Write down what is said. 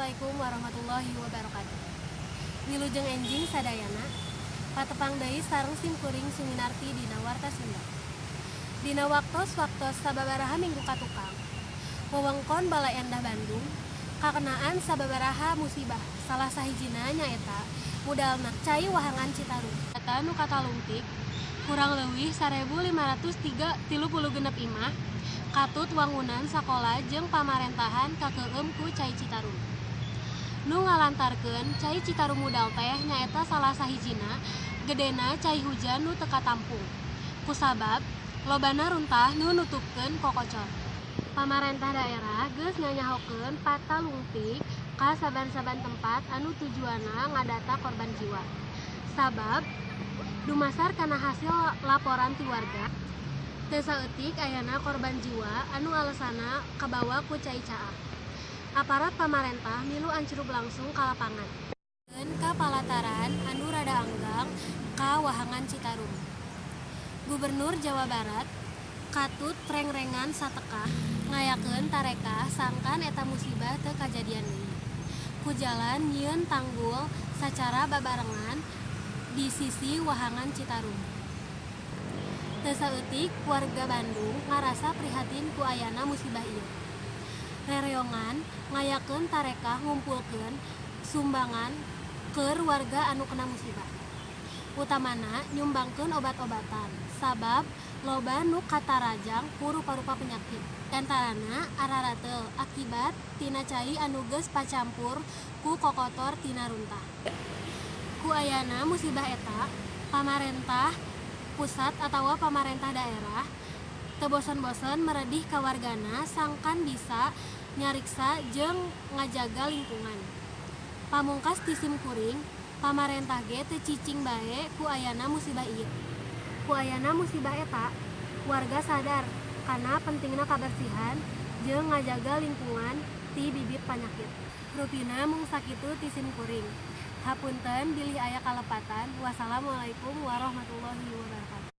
Assalamualaikum warahmatullahi wabarakatuh. Wilujeng enjing sadayana. Patepang deui sareng sim kuring Suminarti dina Warta Sunda. Dina waktos-waktos sababaraha minggu katukang, wewengkon Baleendah Bandung kakenaan sababaraha musibah. Salah sahijina nyaeta mudalna cai wahangan Citarum. Data nu katalungtik, kurang leuwih 1536 imah katut wangunan sakola jeung pamarentahan kakeueum ku cai Citarum. Nu ngalantarkeun cai Citarum mudal teh nyaeta salah sahijina gedena cai hujan nu teu katampung kusabab lobana runtah nu nutupkeun kokocor. Pamarentah daerah geus nganyahokeun patalungtik ka saban-saban tempat anu tujuanna ngadata korban jiwa. Sabab dumasar kana hasil laporan ti warga, teu saeutik ayana korban jiwa anu alesanna kabawa ku cai caah. Aparat pamarentah milu ancrub langsung ka lapangan ka palataran anu rada anggang ka wahangan Citarum. Gubernur Jawa Barat katut rengrengan satekah ngayakeun tarekah sangkan eta musibah teu kajadian deui ku jalan nyieun tanggul sacara babarengan di sisi wahangan Citarum. Teu saeutik warga Bandung ngarasa prihatin ku ayana musibah ieu. Rereongan ngayakeun tarekah ngumpulkeun sumbangan keur warga anu kena musibah. Utamana nyumbangkeun obat-obatan, sabab loba nu katarajang ku rupa-rupa penyakit. Diantarana ararateul akibat tina cai anu geus pacampur ku kokotor tina runtah. Ku ayana musibah eta, pamarentah pusat atawa pamarentah daerah teu bosen-bosen meredih ka wargana sangkan bisa nyariksa jeung ngajaga lingkungan. Pamungkas ti sim kuring, pamarentah ge teu cicing bae ku ayana musibah ieu. Ku ayana musibah eta, warga sadar kana pentingna kabersihan jeung ngajaga lingkungan ti bibit panyakit. Rupina mung sakitu ti sim kuring. Hapunten bilih aya kalepatan. Wassalamualaikum warahmatullahi wabarakatuh.